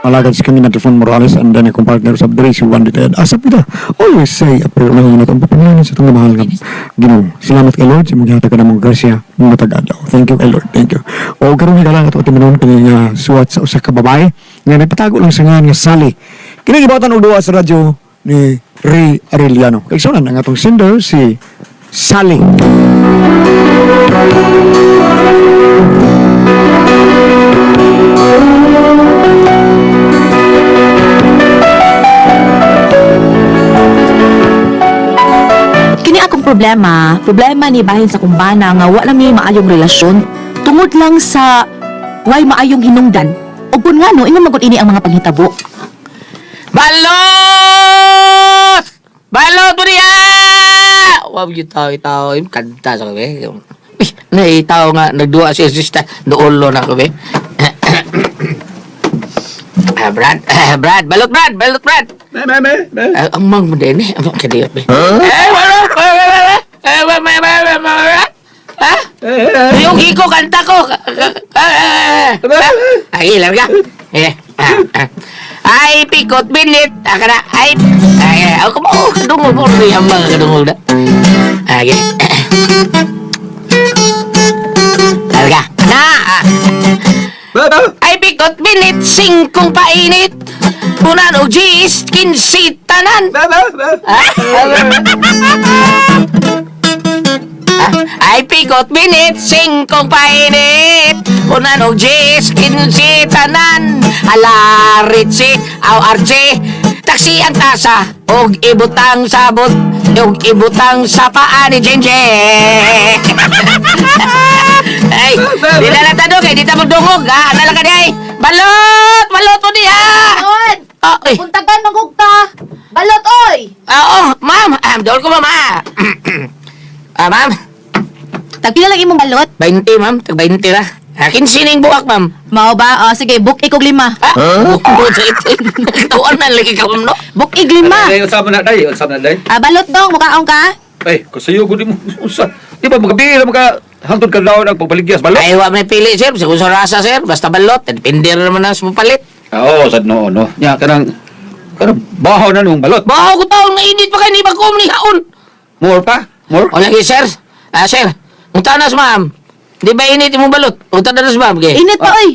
Alagad si kami na Trifon Morales and then akong partner sa Dre, si Juan Duterte. Asap kita, always say a prayer lang yun itong papangalan sa itong mahal nga Ginoo. Salamat kay Lord sa mong gihatag ka namong grasya matag adlaw. Thank you kay Lord. Thank you. O karon higala nga ato timanon kini nga suwat sa usa ka babae nga nagpatago lang sa ngalan nga Sally. Kini gibatan og duwa sa radyo ni Ray Arellano. Kay sunan ang atong sender si Sally. Kini akong problema, problema ni bahin sa kumbana nga wala mi maayong relasyon tungod lang sa way maayong hinungdan. Ug kun ngano ingon man gud ini ang mga panghitabo. Balot! Balot mo niya! Wow, yung tao, tao, yung kanta sa kabe. Uy, naitaw nga, nagduwa siya sista, nuulo na kabe. Ah, Brad, ah, Brad, balot Brad, balot Brad. Me, me, me, me. Ah, ang mang mo din eh, ang kadiyot be. Eh, balot, eh, eh, eh, eh, eh, eh, eh, eh, Ha? Yung iko, kanta ko. Ay, larga. Eh, ah, ah. Ay, pikot binit. Ah, kana. Ay, ay, ay, ako mo, kadungog mo rin ang mga kadungog na. Okay. Larga. Na! Ah. Ay, pikot binit, singkong painit. Punan o gis, kinsi tanan. Ah, ay, pikot binit, singkong painit. Unan og jis, kinsi tanan. Ala, ritsi, aw arje. Taksi ang tasa, og ibutang sabot, og ibutang sa paa ni Jenje. Ay, di na lang tanong, kay di ta magdungog, ha? Ano lang ka di ay? Balot! Balot mo niya! Balot! Ah, ay. Puntagan magugta. Balot oy. Ah, oh, ma'am. Ah, doon ko, ma'am, ah. Ah, ma'am. Tagpila lang imong balot? 20, ma'am. Tag 20 ra. Akin sining buwak, ma'am. Mao ba? Oh, sige, book ikog lima. Ah, huh? Sa ito. Tuwan na lagi ka, ma'am, no? Book ig lima. Ay, unsa man na day, unsa man na day. Ah, balot dong, mukaon ka? Ay, kasayo gud mo unsa. Di ba magabi ra maka hangtod ka daw ang pagbaligya sa balot? Ay, wa may pili, sir. Sa kung sa rasa, sir. Basta balot. Depende na naman ang sumapalit. Ah, Oo, sad no no. Nya kanang kanang bahaw na nung balot. Baho ko taon, nga init pa kayo, ni bago ni haon. More pa? More? O lagi, sir. Ah, sir. Utanas, ma'am. Di ba init imong balot? Utanas, ma'am. Okay. Init pa oy.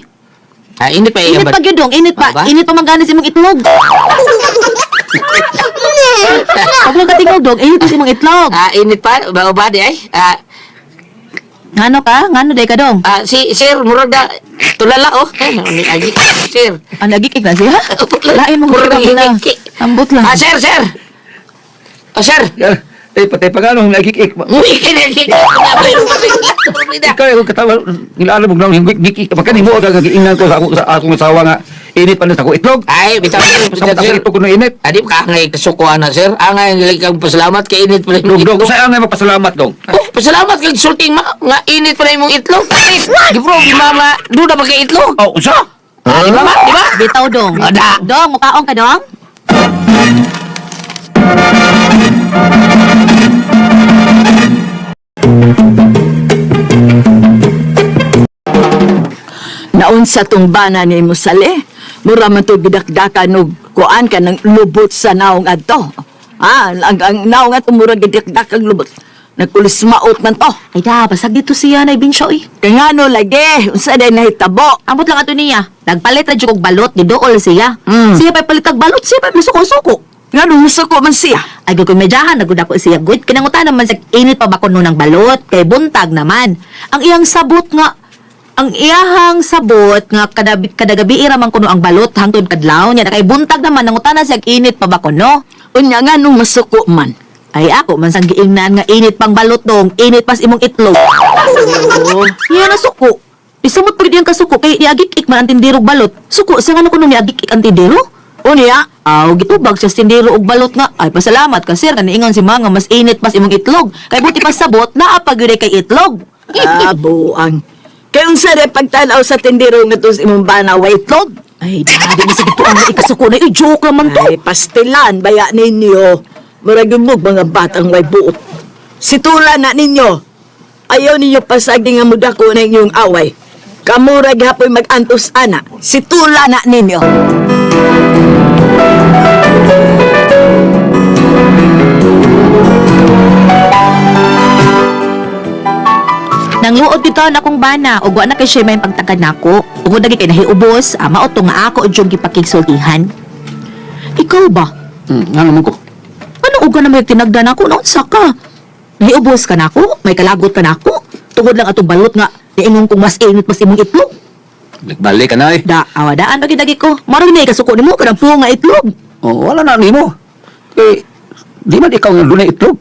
Ah, init pa. Init pa gyud dong, init pa. Ah, ba? Init pa man gani sa imong itlog. Pag lang katingog dong, init pa sa imong itlog. Ah, init pa. Ba, ba, di ay? Ah, Ngano ka? Ngano day ka dong? ah, si, sir, murag na. Tulala, oh. Eh, ni agi. Sir. Ang lagi kik na siya. Lain mo Murag gud na. hingiki. Ambot lang. Ah, sir, sir. Oh, sir. Ya, eh patay pa ganong nagikik. Uy, kinagik. Ikaw ay katawa nilala mo nang hingik baka nimo ka giingnan ko sa akong asawa nga init pa na sa akong itlog. Ay, bitaw sir, Sa bitaw sir. itlog ko na init. Adi ka ngay kasukuan na sir. Angay lagi kang pasalamat kay init pa Dong dong usa ang magpasalamat dong. Oh, pasalamat kay sulting ma nga init pa na imong itlog. Gipro di mama, duda ba kay itlog? Oh, unsa? Ah, di ba ma? Di ba? Bitaw dong. Ada. Dong, mukaon ka dong? Naunsa tong bana ni mo sali? Mura man to gidakdakan og kuan ka ng lubot sa naong adto. Ah, ang naong adto mura gidakdak ang lubot. Nagkulismaot man to. Ay da, basag dito siya na ibinsyo eh. Kay ngano lagi, unsa day nahitabo? Ambot lang ato niya. Nagpalit ra jud og balot ni dool siya. Mm. Siya pa palit og balot, siya pa masuko-suko. Ngano musuko man siya? Ay gud medyahan nagud ako siya gud. Kinangutan naman sa init pa ba kuno ng balot kay buntag naman. Ang iyang sabot nga ang iyahang sabot nga kada kada gabi ra man kuno ang balot hangtod kadlaw niya kay buntag naman nangutana siya init pa ba kuno. Unya ngano masuko man? Ay ako man sang giingnan nga init pang balot dong, init pas imong itlog. Oh, Iya na suko. Isumot pag diyang kasuko kay niagik-ik man ang tindero og balot. Suko sa ngano kuno niagik-ik ang tindero? Unya, Aw, gitubag siya sa tindero og balot nga. Ay pasalamat ka sir kaniingon si mga mas init pas imong itlog. Kay buti pa sabot naa pa gyud kay itlog. ah, buang. Kay unsa day pagtan-aw sa tindero nga sa imong bana way itlog? Ay, dadi na sa gituan nga ikasuko na i joke naman to. Ay, pastilan, baya ninyo. Murag yung mga batang way buot. Situla na ninyo. Ayaw ninyo pasagi nga mudako na inyong away. Kamura gihapoy magantos ana, si tula na ninyo. Nangluod gid taon akong bana ug wa na kay siya may pagtagad nako. Tungod lagi kay nahiubos, mao to nga ako jud gipakigsultihan. Ikaw ba? Nga naman ko. Ano uga na may tinagda nako? Naunsa ka? Nahiubos ka nako? May kalagot ka nako? Tungod lang atong balot nga niingon kong mas init mas imong itlog. Nagbalik ka na eh. Da, awa daan pag dagi ko. Marag na ikasuko nimo kanang puo nga itlog. Oh, wala na nimo. Eh, di man ikaw nga dunay itlog.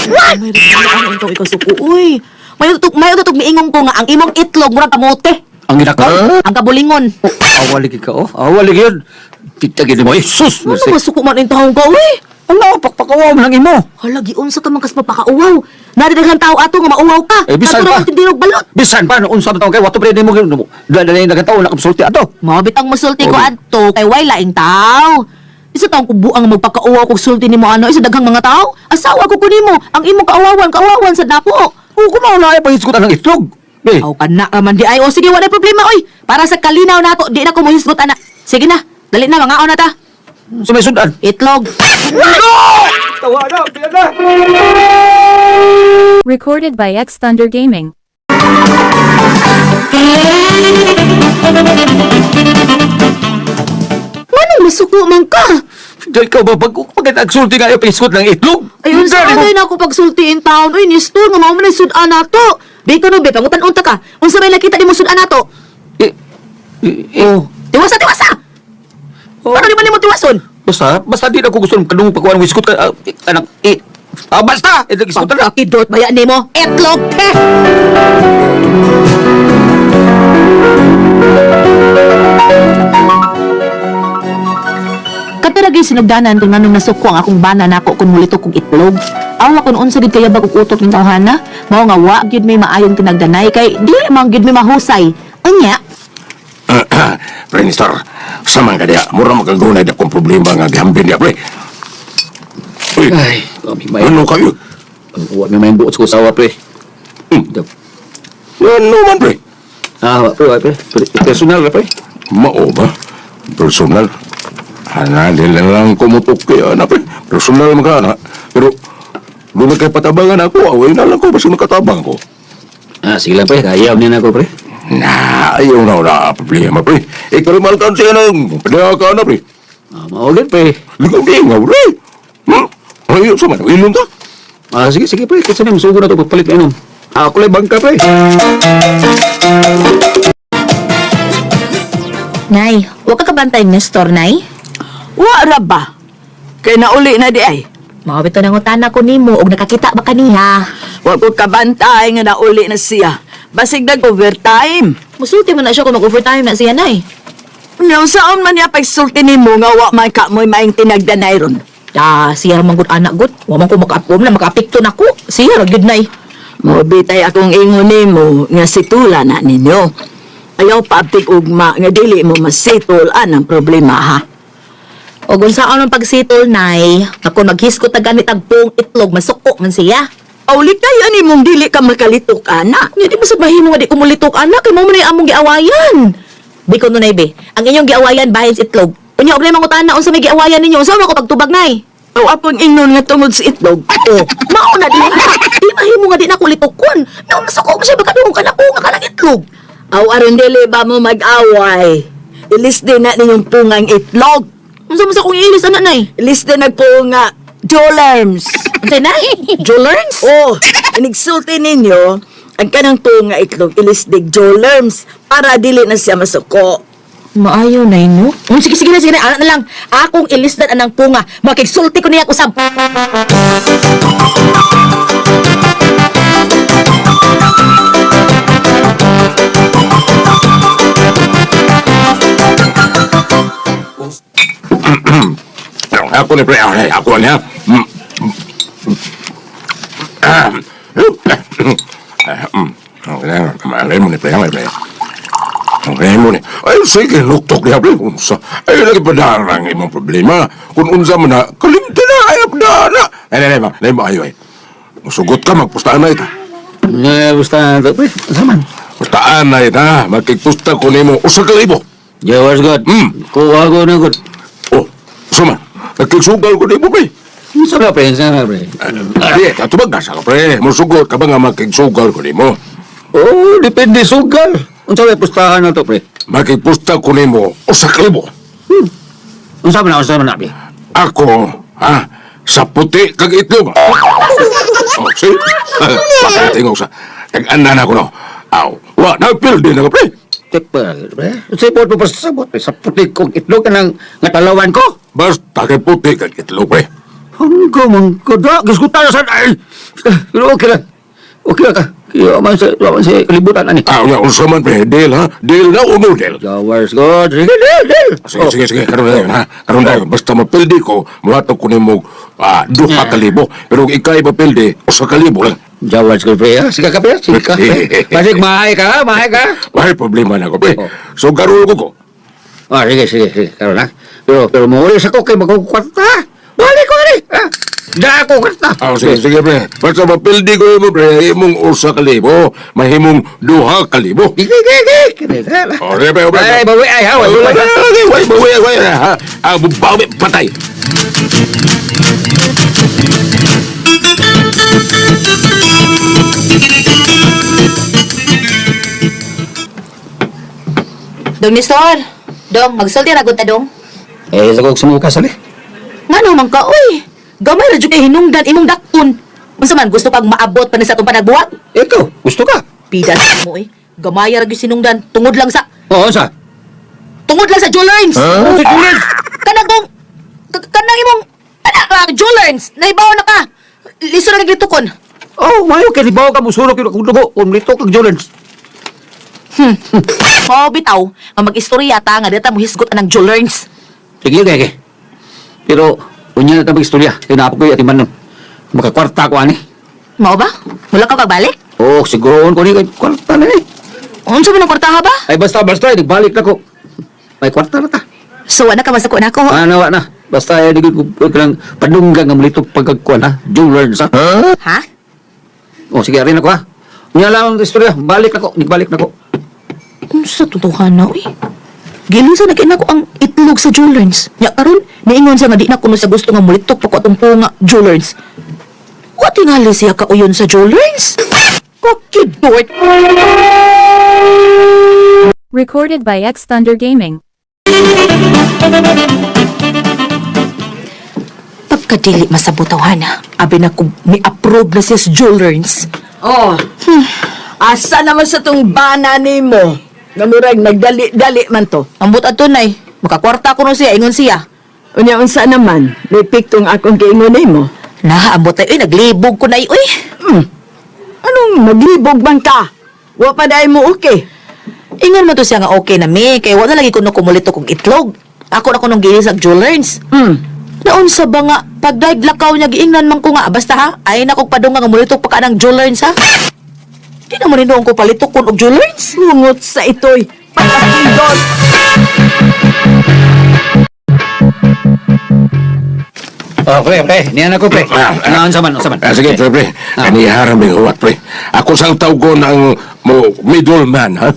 May ano itong ikasuko uy. May utog miingon ko nga ang imong itlog murag kamote. Ang ginakaw. Ang kabulingon. Oh, awali ka oh. Awali yun. Titagin mo eh. Sus! Ano masuko man ang taong ka uy? Ang pakpakawaw lang imo. Hala, giunsa ka man kas mapakauwaw. Naridaghan tao ato nga mauwaw ka. Eh, bisan Natural pa. ang tindirog balot. Bisan pa, noon sa taong kay, wato pre mo mo. Dala na yung tao, nakabsulti ato. Mao bitang musulti ko Okay. adto kay way laing tao. Isa taong kubuang magpakauwaw kog sulti nimo ano isa daghang mga tao. Asawa ko kunimo ang imong kauwawan kauwawan sa dako. Oo, kumaula ay pahisgutan ng itlog. Eh, Aw kana ka man di ay o sige wala problema oy. Para sa kalinaw nato di na ko mohisgot ana. Sige na, dali na mangaon na ta. sa may sudan. Itlog. Tawa na, biyan na. Recorded by X Thunder Gaming. Manong masuko man ka? Dahil ka ba, pag pag nagsulti nga ay pahisgot ng itlog? Ayun sa Dali mo. ano na ako pagsulti in town. Uy, nistor nga mao man ang sudan nato. Biko no be pangutan unta ka. Unsa may nakita nimo sudan nato? Eh, eh, eh, Oh, tiwasa tiwasa. Oh. Ano di man nimo tiwason? Basta, basta di na ako gusto ng kanong pagkuhan ng wisgot ka, anak, eh, basta! Eh, nag-isgot na. Pagkakidot ba yan nimo? Itlog eh. Kataragay sinugdanan kung anong nasuko ang akong bana nako kung mulito kong itlog. Awa kung unsa gid kaya bag utok ning tawhana, mao nga wa gyud may maayong tinagdanay kay dili man gyud may mahusay. Unya, Pre, Nestor, sa mga kadiya, mura magkagunay na kong problema nga gihambin niya, pre. Uy, Ay, kami may, ano kayo? wa may may buot sa kusawa, pre. Ano man, pre? Ah, wa, pre, wa, pre. Pre, Personal, pre. Mao ba? Personal? Ana, di lang lang kumutok kay ana, pre. Personal man ka, ana. Pero, doon na kay patabangan ako, away na lang ko, basta makatabang ko. Ah, sige lang, pre. Ayaw niya na ako, pre. Na, ayaw na, wala problema, pre. Ikaw ka siya ng padaka na, pre. Ah, maugin, pre. Ligaw di nga, pre. Hmm? Ayaw sa man, ilong ka. Ah, sige, sige, pre. Kasi na, masugo na ito. Pagpalit na inom. Ah, kulay bangka, pre. Nay, wa ka kabantay Nestor, Nay? Wa ra ba? Kay nauli na di ay. Mao bitaw nangutana ko nimo og nakakita ba kaniha? Wa ko kabantay nga nauli na siya. Basig nag overtime. Musulti man na siya kung mag-overtime na siya, Nay. Nya unsaon man niya pagsulti nimo nga wa man ka mo'y maing tinagdanay ron. Ah, siya ra man gud anak gud. Wa man ko maka na makaapekto nako. Siya ra gyud, Nay. Mo bitay akong ingon nimo nga situla na ninyo. Ayaw paabtig ugma nga dili mo masitol anang problema ha. Og unsaon ang pagsitol, Nay? Ako maghiskot ta ganit ang buong itlog, masuko man siya. Awli kayo nimong dili ka makalitok ana. Nya di mo sa mahimo nga di ko mulitok anak kay mao man ay among giawayan. Biko no, Nay, be. Ang inyong giawayan bahin sa itlog. Unya og nay mangutana unsa may giawayan ninyo? Unsa man ko pagtubag, Nay? Aw akong ingnon nga tungod sa itlog. Oh, mao na di. Di mahimo nga di na ko litokon. Naon masuko man siya baka duong ka na ko nga kanang itlog. Aw aron dili ba mo mag-away? Ilis din na ninyong pungang itlog. Unsa man sa kong ilis ana, Nay? Ilis din nagpunga Jolerms. Unsay, Nay? Jolerns? Oh, inigsulti ninyo ang kanang tunga itlog ilisdig Jolerms para dili na siya masuko. Maayo na no? Sige, sige na, sige na. Anak na lang. Akong ilisdan anang punga. Makigsulti ko niya usab. Ako ni pre, ay, ako niya. Okay, mo ni pre, ay, pre. Okay mo ni. Ay, sige, luktok niya, pre. Unsa. Ay, lagi pa darang imong problema. Kung unsa man na, kalimti na, ay, na. Ay, ay, ay, ay, ay, ay. Musugot ka, magpustahan na ito. Eh, basta, pre. Saan man? Basta anay na, makigpusta ko nimo 1,000. Jowers good. Kuha ko na good. Oh, unsa man? Nakigsugal ko nimo, pre. Unsa ba pre? Unsa ba pre? Di, katubag na sa ka, pre. Musugot ka ba nga makigsugal ko nimo? Oh, depende sugal. Unsa ba pustahan na to pre? Makigpusta ko nimo 1,000. Unsa man na, unsa man na pre? Ako, ha? Sa puti kag itlog. Oh, see? Pakatingog sa... Tag-anan ako, no? Aw, wa, nagpildi na ko, pre. Tepa, pre. Sabot mo pa sabot pre. Sa puti kong itlog kanang nga talawan ko. Basta kay puti kag itlog, pre. Hangga man ko da. Gisgutan na sad ay. Pero okay lang. Okay lang ka. Kaya man sa kalibutan ani. Aw, ya, unsa man, pre. Deal, ha? Deal na o no deal? Jowers good. Sige, deal, deal. Sige, sige, sige. Karon na yun, ha? Karon na yun. Basta mapildi ko, muhatag ko nimo 2,000. Pero kung ika'y mapildi, 1,000 lang. Jowers good pre. Ha? Sige ka pre. Sige ka. pre. Basig mahay ka, ha? Mahay ka. Wala problema na ko, pre. Oh. So, garol ko ko. Ah, sige, sige, sige. Karon ha. Pero mauli sa ko kay magkukwarta. Balik ko ani. Ha? Da ako kwarta. Ah, sige, sige, pre. Basta mapildi ko mo, pre. Imong 1,000, mahimong 2,000. Sige, sige, sige. Oh, sige, pre, pre. Ay, bawi ay ha. Wala, Wala, wala, wala, wala, wala, ha? Ah, bubawi, patay. Dong Nestor, dong magsulti ra gud ta dong. Eh, sa kong sumuka sali. Ngano man ka oy? Gamay ra jud kay hinungdan imong dakpon. Unsa man gusto kag maabot pa ni sa atong panagbuhat? Ikaw, gusto ka? Pida sa mo eh. Gamay ra gyud sinungdan tungod lang sa Oo, sa. tungod lang sa Julerns. Huh? Sa Julerns? Kanang dong kanang imong ana Julerns, naibaw na ka. Liso na naglitukon. Oh, mayo kay libaw ka musulok yung akong dugo. Kung lito kag Julerns. Mao bitaw nga mag-istorya ta nga dita mo hisgot anang Julerns. Sige, okay, okay. Pero, unya na tabang istorya. Kaya naapok ko yung atiman nun. Makakwarta ko, ani. Mao ba? Wala ka pagbalik? Oo, oh, siguroon ko ni kay kwarta na ni. Unsa man ang kwartaha ba? Ay, basta, basta, eh, nagbalik na ko. May kwarta na ta. So wala ka masako nako. Ah, nawa na. Basta, eh, di ko ko lang panunggang ang mulitong pagkagkuhan, ha? Julerns, ha? Ha? Oh, sige, arin ako, ha? Unya lang ang istorya. Balik na ko. Nagbalik na ko. Unsa tutuhan na uy? Gilusa na kay ko ang itlog sa Julerns. Nya karon niingon siya nga di na kuno sa gusto nga mulitok pa ko atong punga Julerns. Wa tingali siya kauyon sa Julerns? Kokidort. Recorded by X Thunder Gaming. Pagkadili masabot hana. Abi na ko mi-approve na siya sa Julerns. Oh. Asa naman sa tong bana nimo? Nga murag nagdali-dali man to. Ambot adto nay. Makakwarta kuno siya ingon siya. Unya unsa naman? May piktong akong giingon nimo. Na ambot ay uy naglibog ko nay uy. Anong maglibog man ka? Wa pa dai mo okay. Ingon mo to siya nga okay na mi kay wa na lagi kuno kumulito kog itlog. Ako na kunong gilis sa Julerns. Naunsa ba nga pagdaig lakaw niya giingnan man ko nga basta ha ay na kog padung nga mulitok pa ka ng Julerns ha. Di na mo rin ko palitok kun og Julerns. Sungot sa itoy. Pagkakindot. Oh, pre, pre. Niyan ako, pre. Ah, ah. Ano, unsa man, unsa man. Ah, sige, pre, pre. Ah. Kaniharam yung huwat, pre. Ako sang tawag ng mo, middleman, ha?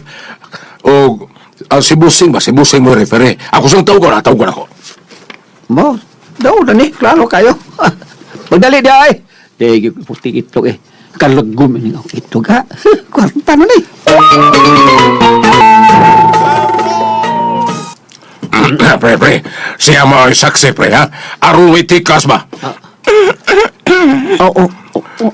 O, si Busing ba? Si Busing mo referee. Ako sang tawag ko, tawag ako. Mo, daw na ni, klaro kayo. Magdali di ay. Di, puti itlog eh. Kalagum ini ako itlog ha. Kwarta na ni. Pre, pre. Siya mo ay saksi, pre, ha? Aron may tikas ba? Oo, oo.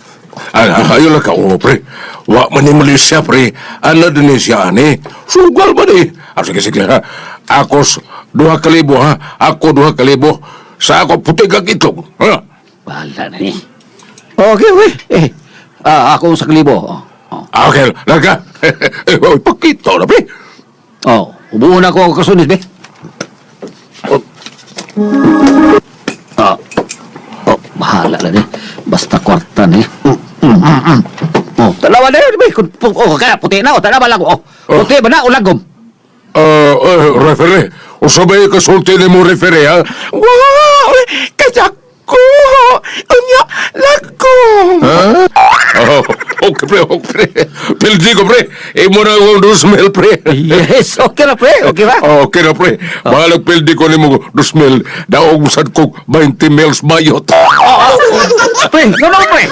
Ay, ayun lang ka, oo, pre. Wa man ni Malaysia, pre. Ano din siya, ani? Sugal ba ni? Ah, sige, sige, ha? Ako, 2,000, ha? Ako, 2,000. Sa ako, puti kag itlog. Ha? Wala na ni. Okay, okay. Eh, ah, ako sa kalibo. Oh, oh. Ah, okay, larga. Eh, oy, pakita na, pre. Oh, ubuon ako ang kasunis, be. Oh. Ah. Oh, bahala na ni. Basta kwarta ni. Oh, dalawa na yun, be. Oh, kaya puti na. Oh, dalawa lang. Oh, puti ba na o lagom? Referee. Usabay kasulti ni mo, referee, ha? Wow! Kaya Dako! Unya, lagom! Ha? Oh, okay, pre, okay, pre. Pildi ko, pre. Imo na akong 2,000, pre. Yes, okay na pre, okay ba? Okay na, pre. Bahalag pildi ko nimo 2,000. Daog sad ko 20 mils bayot. Pre, no no pre.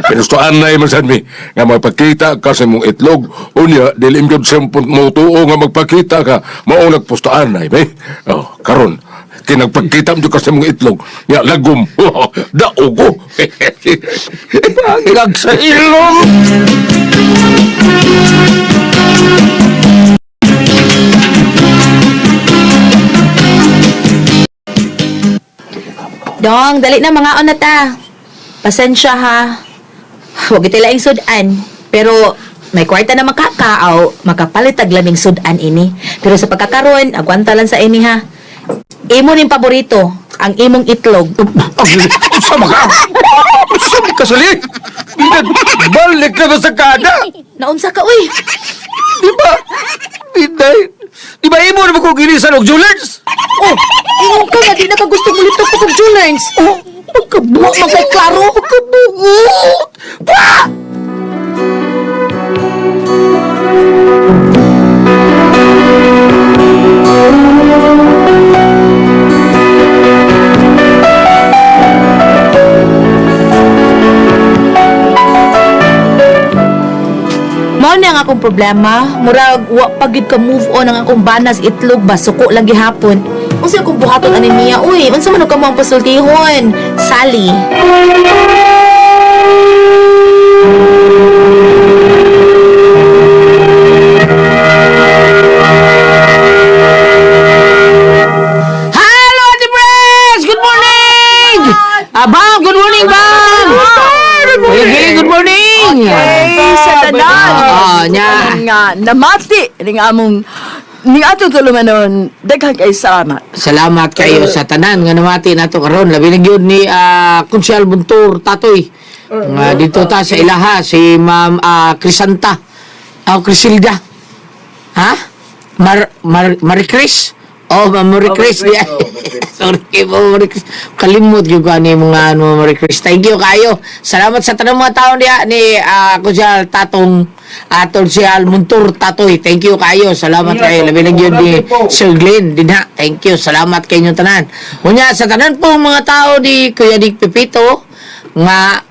Pinustuan na man sad mi nga magpakita ka sa imong itlog. Unya dili gyud sempon mo tuo nga magpakita ka. Mao nagpustuan na be. Oh, karon kinagpagkita mo ka sa imong itlog. Ya lagom. Daog ko. Paglag sa ilong. Dong, dali na mga na ta. Pasensya ha. Huwag iti laing sudan. Pero may kwarta na makakaaw, makapalit og laming sudan ini. Pero sa pagkakaroon, agwanta lang sa ini ha. Imo ning paborito, ang imong itlog. Unsa man ka? Unsa man ka sali? Balik na ba sa kada? Naunsa ka uy? Di ba? Binday. Di ba imo na ko gilisan og jewelers? Oh, ingon ka nga di na ka gusto mulitok pa kog jewelers. Oh, pagkabuot. Wa man kay klaro. Pagkabuot. Pa! Mao na ang akong problema. Murag wa pa gyud ka move on ang akong banas itlog ba suko lang gihapon. Unsa akong buhaton ani niya? Uy, unsa man ka mo ang pasultihon? Sally. Hello, Ate Pres! Good morning! Bam! Good morning, Bam! Good morning! Good morning! Okay, sa tanan. Ah, nya. Nga namati ning among ning atong tulumanon daghang kay salamat. Salamat kayo sa tanan nga namati nato karon. Labi na gyud ni Konsyal Buntur Tatoy. Nga dito ta sa ilaha si Ma'am Crisanta. Aw Crisilda. Ha? Mar Mar Maricris? Oh, Ma'am Maricris. Yeah. Sorry kay Ma'am Maricris. Kalimot gyud ko ani mga ano Maricris. Thank you kayo. Salamat sa tanang mga tao niya ni Konsyal Tatong Atol Konsyal Muntur Tatoy. Thank you kayo. Salamat kayo. Labi na gyud ni Sir Glenn dinha. Thank you. Salamat kay inyong tanan. Unya sa tanan pong mga tao ni Kuya Nick Pepito nga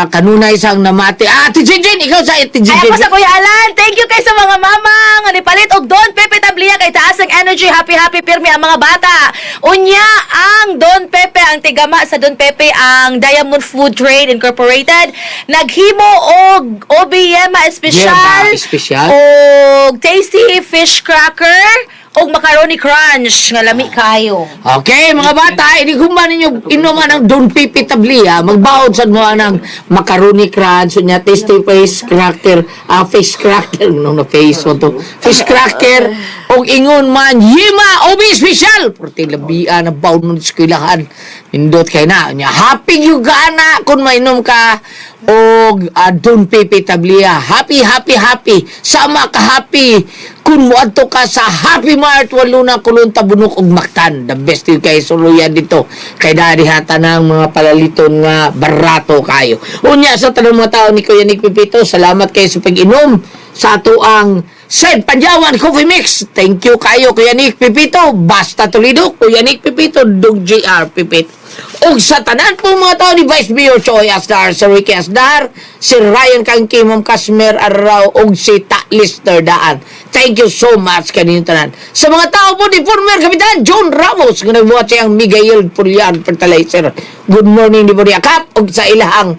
kanunay sang namati. Ah, Ate Jinjin, ikaw sa Ate Ay, Jinjin. ako sa Kuya Alan. Thank you kay sa mga mama nga nipalit og Don Pepe Tablia kay taas ang energy, happy happy pirmi ang mga bata. Unya ang Don Pepe ang tigama sa Don Pepe ang Diamond Food Trade Incorporated naghimo og OBM espesyal, Yema espesyal. og tasty fish cracker og macaroni crunch nga lami kayo. Okay, mga bata, inighuman ninyo inuman ang Don Pepe Tablia, magbaon sad mo ang macaroni crunch, unya tasty face cracker, face cracker, no na face mo to. Fish cracker, og ingon man Yima Obi Special. Porte labia na baon mo sa eskwelahan. Nindot kay na. Unya happy gyud ka ana kung mainom ka og Don Pepe Tablia. Happy, happy, happy. Sama ka happy kung muadto ka sa Happy Mart Waluna Kulon Tabunok ug Mactan. The best yun kay suluyan dito. Kay dari hata ng mga palaliton nga barato kayo. Unya sa tanong mga tao ni Kuya Nick Pipito, salamat kayo sa pag-inom sa ato ang Sed Panjawan Coffee Mix. Thank you kayo Kuya Nick Pipito. Basta Toledo, Kuya Nick Pipito, Dug JR Pipito. Ug sa tanan po mga tao ni Vice Mayor Choi Asdar, si Ricky Asdar, si Ryan Kangki, Ma'am Kasmer Arrao, ug si Ta Lister Daan. Thank you so much kaninyong tanan. Sa mga tao po ni former Kapitan John Ramos, nga nagbuhat siyang Miguel Pulyan Fertilizer. Good morning ni Boria Kap, ug sa ilahang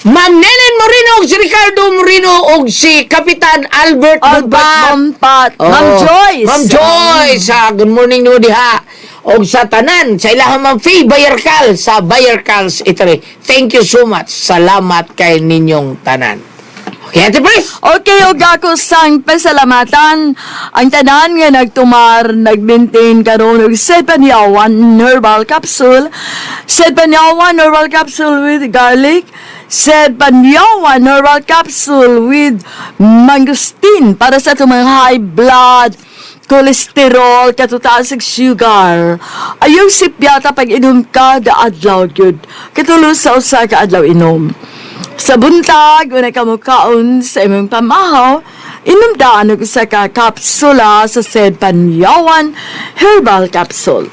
Ma'am Nenen Moreno, ug si Ricardo Moreno, ug si Kapitan Albert Albert Lumpat. Mompat, Ma'am Oo. Joyce. Ma'am Joyce, ah, good morning nimo diha. Og sa tanan, sa ilahang Ma'am Faye Bayarkal sa Bayarkals Italy. Thank you so much. Salamat kay ninyong tanan. Okay, Ate Pris. Okay, ug ako sang pasalamatan ang tanan nga nagtumar, nagmaintain karon og Sepanyawan Herbal Capsule, Sepanyawan Herbal Capsule with garlic, Sepanyawan Herbal Capsule with mangosteen para sa itong mga high blood. Kolesterol, katutaas ug sugar. Ayaw sipyata pag inom ka da adlaw gyud. Katulo sa usa ka adlaw inom. Sa buntag, una ka mukaon sa imong pamahaw, inom daan og usa ka kapsula sa said Panyawan Herbal Capsule.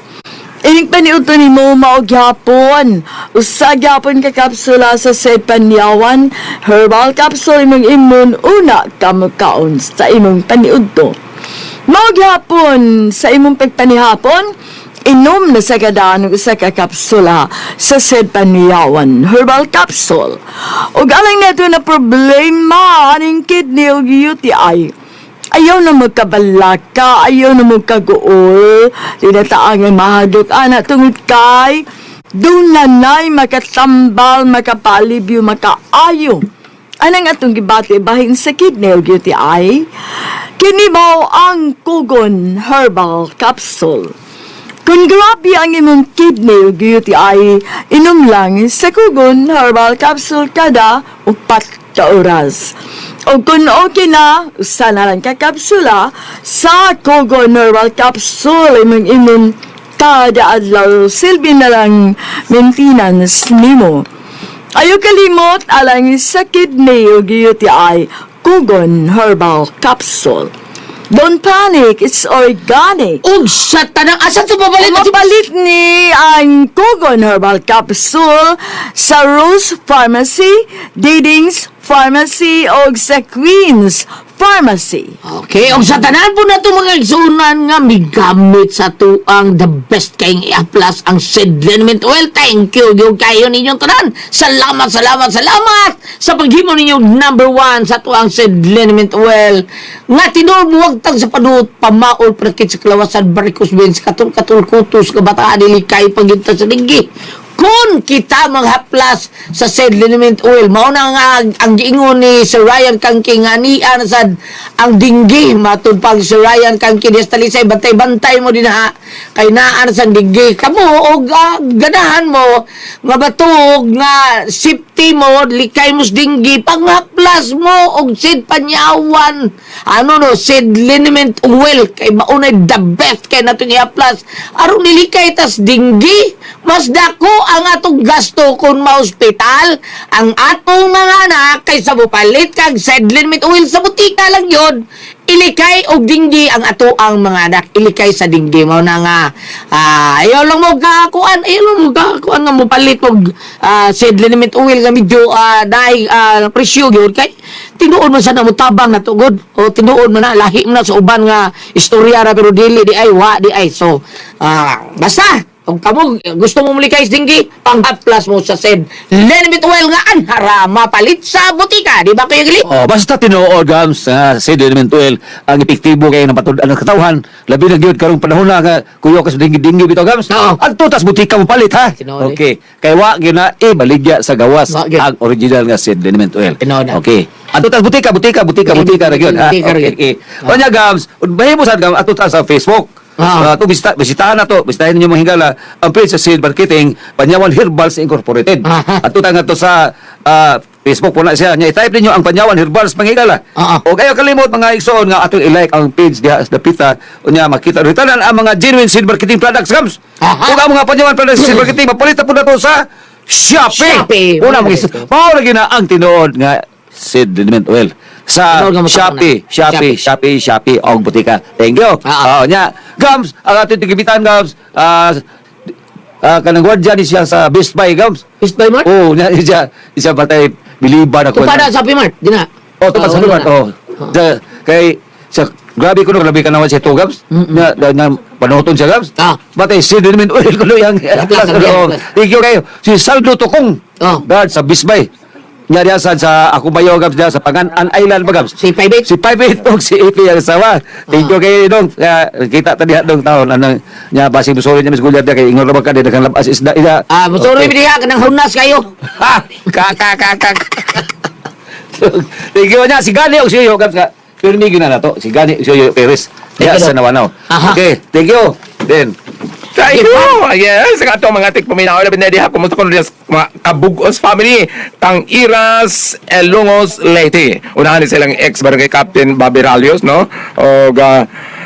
Inig paniudto nimo mao gyapon. Usa gyapon ka kapsula sa said Panyawan Herbal Capsule imong imnon una ka mukaon sa imong paniudto. Mao gyapon sa imong pagpanihapon, inom na sa kadaan og usa ka kapsula sa said Panyawan Herbal Capsule. Ug alang nato na problema aning kidney ug UTI. Ayaw na magkabalaka, ayaw na magkaguol. Tinataang ang mahadlok ana tungod kay dunanay makatambal, makapalibyo, makaayo. Anang atong gibati bahin sa kidney ug UTI? Kini mao ang Kugon Herbal Capsule. Kung grabe ang imong kidney ug UTI, inom lang sa Kugon Herbal Capsule kada 4 ka oras. O kung okay na, usa na lang ka kapsula sa Kugon Herbal Capsule imong inom kada adlaw, silbi na lang maintenance nimo. Ayaw kalimot alang sa kidney ug UTI, Kugon Herbal Capsule. Don't panic, it's organic. Ug sa tanang asa to papalit? Mapalit ni ang Kugon Herbal Capsule sa Rose Pharmacy, Didings Pharmacy o sa Queen's Pharmacy. Okay, og sa tanan po na ito mga igsunan nga migamit sa tuang the best kayong i-applas ang said liniment oil. Thank you gyud kayo ninyong tanan. Salamat, salamat, salamat sa paghimo ninyong number one sa tuang said liniment oil. Nga tinuod wagtang sa panuot pamaol prakit sa kalawasan varicose veins katul-katul kutos kabataan dili kay pagyunta sa dinggi kung kita manghaplas sa said liniment oil. Mao na nga ang giingon ni Sir Ryan Kangki nga niya na sad ang dinggi. Matud pag Sir Ryan Kangki diya sa Talisay, bantay-bantay mo din ha kay naa na sa dinggi kamo og ganahan mo nga batog nga safety mo likay mo sa dinggi, panghaplas mo og said Panyawan, ano no, said liniment oil kay maunay the best kay natong ihaplas aron nilikay tas dinggi. Mas dako ang atong gasto kung ma-ospital ang atong mga anak kaysa mopalit kag said liniment oil sa butika lang yon. Ilikay og dinggi ang ato ang mga anak, ilikay sa dinggi. Mao na nga ayaw lang mo kakuan, ayaw lang mo kakuan nga mopalit og said liniment oil nga medyo dai presyo gyud kay tinuod man sana mo tabang na tugod o tinuod man na lahi man na sa uban nga istorya ra, pero dili di ay wa di ay. So basta kung kamo gusto mo mulikay sa dinggi, panghaplas mo sa said liniment oil nga anhara mapalit sa butika, di ba kayo gali? Oh, basta tinuod gams nga si liniment oil ang epektibo kay ng patud ang katawhan, labi na gyud karong panahon na nga kuyo ka sa dinggi-dinggi bitaw gams. Oo. Adto tas butika mo palit ha. Tinuod, eh. Okay. Kay wa gyud na ibaligya sa gawas Wa gyud. ang original nga said liniment oil. Tinuod na. Okay. Adto tas butika, butika, butika, butika ra gyud ha. Butika ra Okay. gyud. Okay. Onya gams, bahimo sad gams adto ta sa Facebook. Ah. To bisita, bisitahan na to, bisitahin ninyo mga higala ang page sa Seed Marketing Panyawan Herbals Incorporated. Adto ta nga to sa Facebook po na siya. Nya i-type ninyo ang Panyawan Herbals mga higala. Oo. O kayo kalimot mga igsoon nga atong i-like ang page diha sa dapita unya makita rin tanan ang mga genuine seed marketing products gams. Ug ang mga Panyawan products seed marketing mapalit na po na to sa Shopee. Shopee. Una mga igsoon. Mao lagi na ang tinuod nga seed liniment oil sa Tinuod nga mo Shopee, na. Shopee, Shopee, Shopee, og butika. Thank you. Ah. Oo, nya. Gams, ang ating tigibitan gams, kanang gwardiya ni siya sa Best Buy gams. Best Buy Mart? Oo, nya siya, siya batay biliban ako. Tupada sa Shopee Mart, di na. Oh, tupad sa wala Mart. na. Oh. Kay sa grabe ko no, grabe ka naman siya to gams. Na panoton siya gams. Ah. Batay si liniment oil ko no yang. Plus, ang Oo. plus. Thank you kayo. Si Saldo Tukong. Oh. Guard sa Best Buy. Nya diya sa ako bayo gams diya sa Pangan-an Island ba gams. Si 58? Si 58 og si AP ang asawa. Thank you kay dong. Kaya, kita tadi dong taon anang nya basing busuri niya Miss Gulyat kay ingon ra ba ka di daghang labas isda ida. Ah, sorry Okay. diha kanang hunas kayo. Ha! Ka ka ka ka. Thank you niya si Gani og si Yoyo gams nga. Pero ni na to si Gani og si Yoyo Perez. Thank Diya you, sa Dong. Nawanaw. Aha. Okay, thank you. Then Thank you! Yes, ang ato mga tikpaminaw labi na diha kumusta kuno diha sa mga Kabugos family tang Iras Elongos Leyte. Unahan ni silang ex barangay captain Bobby Ralios no og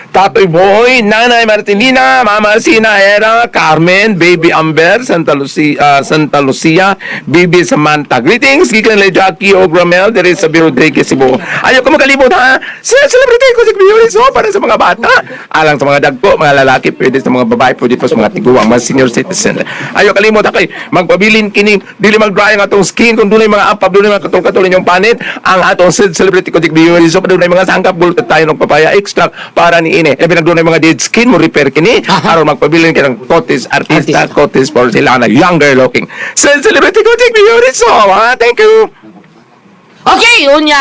Tatoy Boy, Nanay Martinina, Mama Sina Era, Carmen, Baby Amber, Santa Lucia, Santa Lucia, Bibi Samantha. Greetings, gikan kay Jackie o Gramel, diri sa Biro Rodriguez, Cebu. Ayaw ko makalibot ha. Sa celebrity ko si Biyori so para sa mga bata. Alang sa mga dagko, mga lalaki, pwede sa mga babae, pwede pa sa mga tiguang, mga senior citizen. Ayaw kalimot ha kay magpabilin kini dili mag-dry ang atong skin kung dunay mga apap, dunay mga katol-katol inyong panit, ang atong celebrity ko si Biyori so dunay mga sangkap gulot tayo ng papaya extract para ni ini. Labi na dunay mga dead skin mo repair kini aron magpabilin kini ng Cotis Artista, Artista. Cotis Porcelana, younger looking. Sa celebrity ko si Biyori so ha. Thank you. Okay, unya,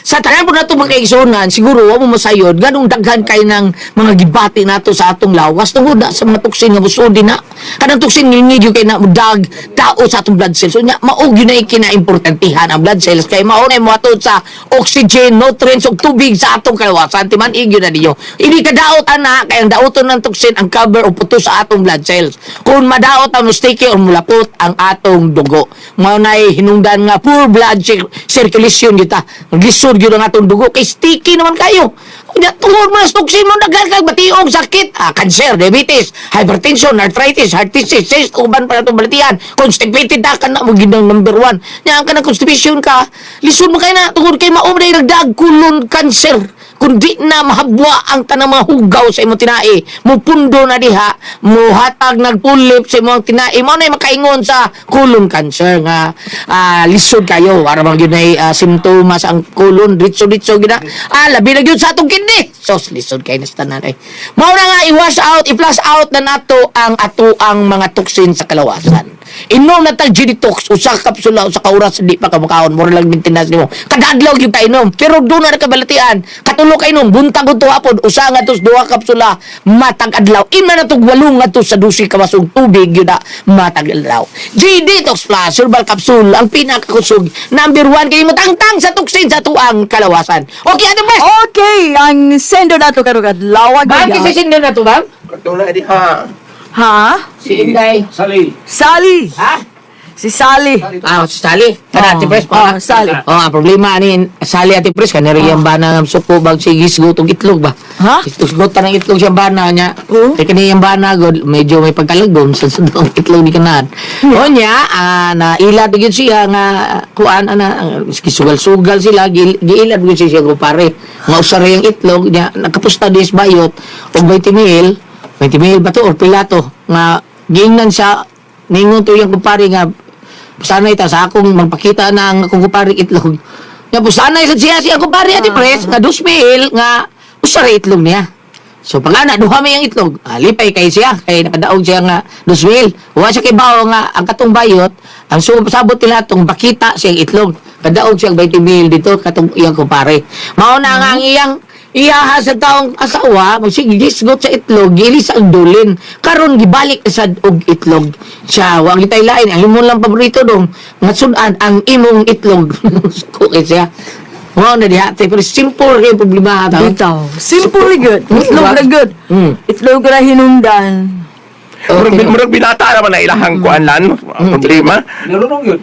sa tanan po nato mga kaigsuonan, siguro wa mo masayod ganong daghan kay ng mga gibati nato sa atong lawas tungod na sa mga toksin nga musudi na. Kanang toksin ngilngig gyud kay na dag tao sa atong blood cells. Unya, mao gyud na kinaimportantihan ang blood cells kay mao na mohatod sa oxygen, nutrients ug tubig sa atong kalawasan. Timan gyud na ninyo. Ini kadaot ana kay ang daoton ng toksin ang cover o puto sa atong blood cells. Kung madaot ang mistake or mulapot ang atong dugo. Mao nay hinungdan nga poor blood circulation kita. Lisod gyud ang atong dugo kay sticky naman kayo. Unya tungod mo sa toxin mo daghan kag bationg sakit, cancer, diabetes, hypertension, arthritis, heart disease, cyst, uban pa natong balatian, constipated na ka na mo ginang number one. Nya ang kanang constipation ka, lisod mo kay na tungod kay mao na nagdaag colon cancer kundi na mahabwa ang tanang mga hugaw sa imong tinai, mupundo na diha, muhatag nagpulip sa imong tinai, mao na makaingon sa colon cancer nga lisod kayo ara bang yun ay simptomas ang colon ditso-ditso gina labi na gyud sa atong kidney. Sos, lisod kay na sa tanan ay mao na nga i-wash out, i-flush out na nato ang atoang mga toxin sa kalawasan. Inom na tag G-Detox, usa ka kapsula, usa ka oras, di pa ka makaon, mura lang maintenance nimo. Kada adlaw gyud ka inom, pero doon na kabalatian. Katulo ka inom, buntag ug hapon, usa nga tos duha kapsula matag adlaw. Ima na tog walong nga sa 12 ka basong tubig gyud na matag adlaw. G-Detox Plus herbal capsule ang pinakakusog number 1 kay motangtang sa toxin sa tuang kalawasan. Okay, ano ba? Okay, ang sendo nato karong adlaw. Bang kasi sindo na to, bang? Katulad di ha. Ha? Si Inday. Sali. Sally. Ha? Si Sally. Ah, si Sally. Kana, Oh. Ate Pres. Oh, Sally. Oh, ang problema ani Sally, Ate Pres, kaniri yung bana ng suko bag sige gutong itlog ba. Ha? Isgot ta ng itlog siyang bana niya. Oo. Kay kani yung bana god medyo may pagkalagom sa sa itlog ni kanan. O niya, na ilad gyud siya nga kuan ana sugal-sugal sila giilad gyud siya kumpare. Nga usa ra yung itlog niya nakapusta dis bayot og 20 mil, 20 mil ba to or pilato nga giingnan siya ningon to yung kumpare nga sanay ta sa akong magpakita na ang akong kumpare itlog. Nga po sanay sa siya siya kumpare Ate Pres nga 2,000 nga usa ra itlog niya. So pag ana duha may ang itlog, lipay kay siya kay nakadaog siya nga 2,000. Wa siya kay bao nga ang katong bayot, ang sabot nila atong bakita siyang itlog. Kadaog siya 20 mil dito katong iyang kumpare. Mao na nga ang iyang iyaha sa taong asawa, magsige gisgot sa itlog, gilis ang dulin. Karon gibalik sad og itlog. Siya, wa gitay lain, ang imong lang paborito dong, nga sud-an ang imong itlog. Suko kay siya. Mao na diha, te, pero simple kay problema ta. Bitaw. Simple good. Itlog na good. Itlog na hinungdan. Murag, murag binata naman na ilahang kuan lan problema. Nalunong yun.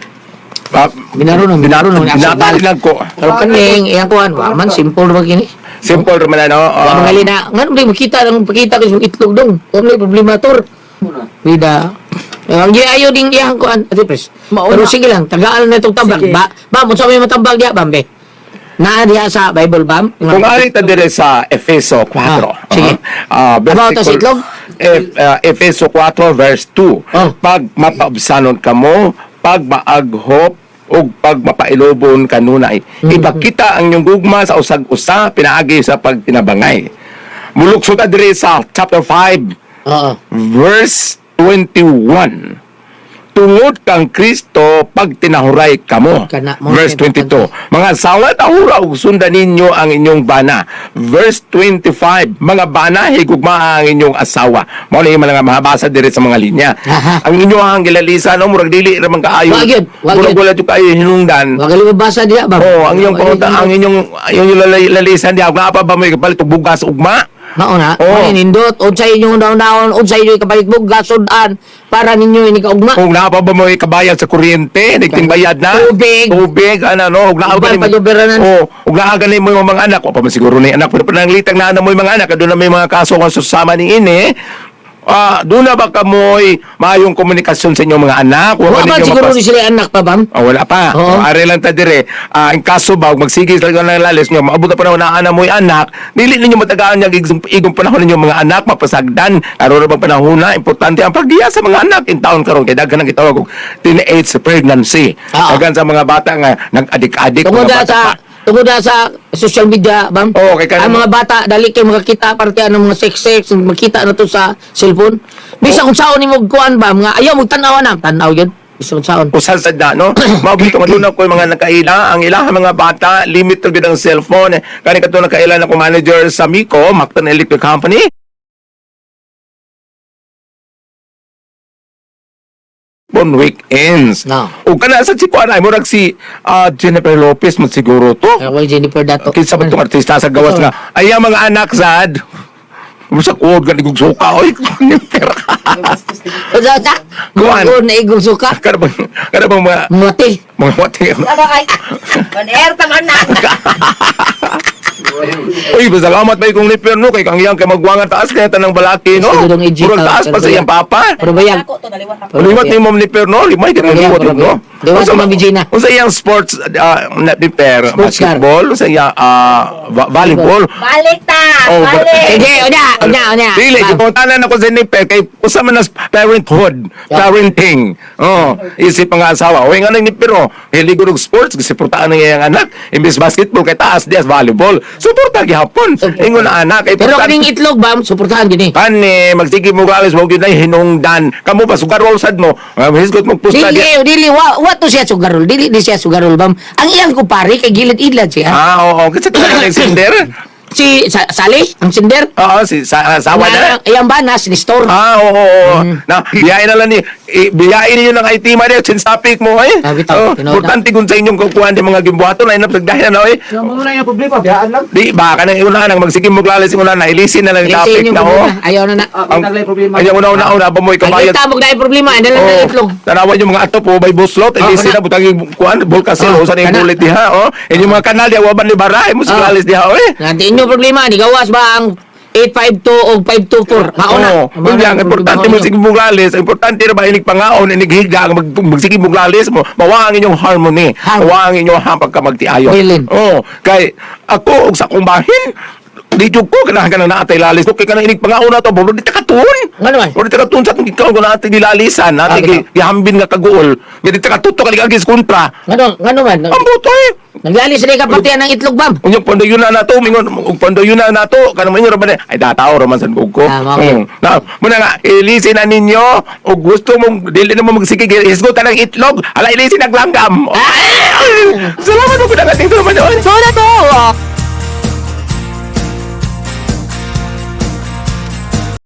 Ah, Binarunong, binarunong. Binata lang ko. Pero kaning iyang kuan, wa man simple ra kini. Simple raman ano. Wa man na. Ngano di makita ang pakita ko sa itlog dong. Wa may problema tor. Bida. Ang gi ayo ding iyang kuan, Ate Pres. Mauna. Pero sige lang, tagaan na itong tambag. Sige. Ba, ba, mo sa may matambag diya, bambe. Naa diha sa Bible, bam? Kung ari ta dire sa Efeso 4. Ah, sige. About About sa itlog? Efeso 4 verse 2. Oh. Pag mapaubsanon kamo, pag maaghop ug pag mapailobon kanunay. Ipakita ang inyong gugma sa usag-usa pinaagi sa pagtinabangay. Mulukso ta dire sa chapter 5 Oo. Verse 21. Tungod kang Kristo pagtinahuray kamo. Kana mo, Verse 22. Mga asawa, tahura ug sundan ninyo ang inyong bana. Verse 25. Mga bana, higugmaa ang inyong asawa. Mao na yung mga mahabasa dire sa mga linya. Aha. Ang inyong ang gilalisan, no, murag dili ra man kaayo. Wa gyud, wa Murag gyud. wala jud kaayo hinungdan. Wa gali mabasa diha, bam. Oh, ang inyong pangunta, ang inyong yung lalisan diha, nga pa ba may kapalit og bugas ugma? Mao na. Oo. Oh. Nindot unsay inyong naon-naon, unsay inyong kapalit gasud-an para ninyo ini kaugma. Kung naa pa ba mo kabayad sa kuryente, nagting bayad na. Tubig. Tubig, ano, no? Ug naa Uban ba pa yung beranan. Oo, ug naa gani mo yung mga anak. Wa pa man siguro ni anak, pero pananglitang naa na mo yung mga anak, doon na may mga kaso nga susama ni ini. Ah, doon na ba kamoy maayong komunikasyon sa inyong mga anak? Wa ba man ninyo siguro mapas- ni sila anak pa bam. Oh, wala pa. Oo. So, ari lang ta dire. Ah, ang kaso ba, magsige sa ng lalis nyo, maabot na panahon na ana mo'y anak, dili ninyo matagaan niya igong panahon ninyo mga anak, mapasagdan. Aron ra bang panahon na, importante ang paggiya sa mga anak in town karon kay daghan ang gitawag og teenage pregnancy. Oo. Daghan sa mga bata nga nag-adik-adik Tungod mga na bata sa pa. tungod na sa social media, bam. Oo, kay kanang- ang mga bata dali kay makakita parte ano mga sex sex makita na to sa cellphone. Bisa kung saon nimo kuan bam nga ayaw mo tan-aw na, tan-aw yun. Bisa kung saon. Usal sa da, no? Mabuto nga doon ako yung mga nakaila. Ang ilaha mga bata, limit to gyud ang cellphone. Kani kato nakaila na ko manager sa Miko, Mactan Electric Company. On weekends. No. O kana sa si Kuan ay murag si Jennifer Lopez mo siguro to. Ay, well, Jennifer Dato. Kinsa ba tong artista sa gawas nga ay ang mga anak sad. Musa kuod gani kog suka oy. Pera. Sa sa. Kuan. Kuan na igong suka. Kada bang mga Mati. mga wati. Ay, on air taman na. Uy, salamat ba kung nipir no kay kang iyang kay magwangan taas kaya tanang balaki no. Siguro ng Egypt, Murag taas pa sa iyang papa. Pero bayag. Liwat ni mom nipir no, limay kay Pero liwat bayag, no. Liwat Unsa ni Ma'am Gina. Unsa iyang sports na nipir, Sports car. basketball, unsa iyang volleyball. Balik ta, Oh, balik. Sige, unya, unya, unya. Dili, Bam. gipuntanan ako sa nipir kay usa man nas parenthood, parenting. Oh, isip mga asawa. Uy, nga nang nipir oh, hilig og sports, gisuportahan ang iyang anak. Imbes basketball kay taas dias volleyball. Suporta gihapon. Ingon na anak kay Pero kaning itlog bam, suportahan gini. Kani, magsige mo galis, mo gyud na hinungdan. Kamo pa sugarol sad mo. Hisgot mo pusta Dili, di. dili, wa to siya sugarol. Dili di siya sugarol bam. Ang iyang kupare kay gilid idlad siya. Ah, oo, kasi ka ng sender. Si Sally, ang sender. Oo, si sa, asawa na. Iyang banas ni store. Ah, oo, oo. Na, biyain na lang ni, biyain ninyo ng IT man eh, sinsapik mo eh. Ah, bitaw, Oh, tinuod na. importante kung sa inyong kukuhan di mga gimbuhaton, ay napagdahin na eh. Yung muna yung problema, biyaan lang. Di ba, kanang una nang magsigim mo lalis yung una na, ilisin na lang yung Dili topic inyong na oh. problema. Ayaw na na. Ah, may problema. Ang una una ba mo ikabayad. Ang kita mo dahil problema, ano lang Oh, na itlog. tanawan yung mga ato po by buslot, ilisin kana. na butang yung kuan bulkasil Oh, usan yung kana. bulit diha oh. Inyong mga kanal diha waban ni bara mo Oh. siglalis diha oy. Nanti inyo problema, ni gawas ba ang 852 o 524? Mauna. Oo. Unya, ang importante mo sige mong lalis, ang importante ra ba inig pangaon, inig higa, ang magsige mong lalis mo, mawa ang inyong harmony, Harmony. mawa ang inyong hapag ka magtiayo. Willing. Oo, kay ako og sa akong bahin, di jud ko ganahan ka na naatay lalis. Okay ka na inig pangaon na to, bro, di ta katuon. Ngano man? Bro, di ta katuon sa atong gikaon ko na atay gilalisan, Ah, natay bitaw. gihambin nga kaguol. Nga di ta katuto kaligagis kontra. Ngano, ngano man? Ang buto eh. Naglalis na kapatian ng itlog bam. Unya pandayon na nato, mingon og pandayon na nato, kanang mingon ra ba ni? Ay datao ra man sad ko. Ah, mao. Na, muna nga ilisin na ninyo og gusto mong dili na mo magsige hisgot ng itlog, ala ilisin ang langgam. Ah! Salamat mo kuda ating tulungan. So na to.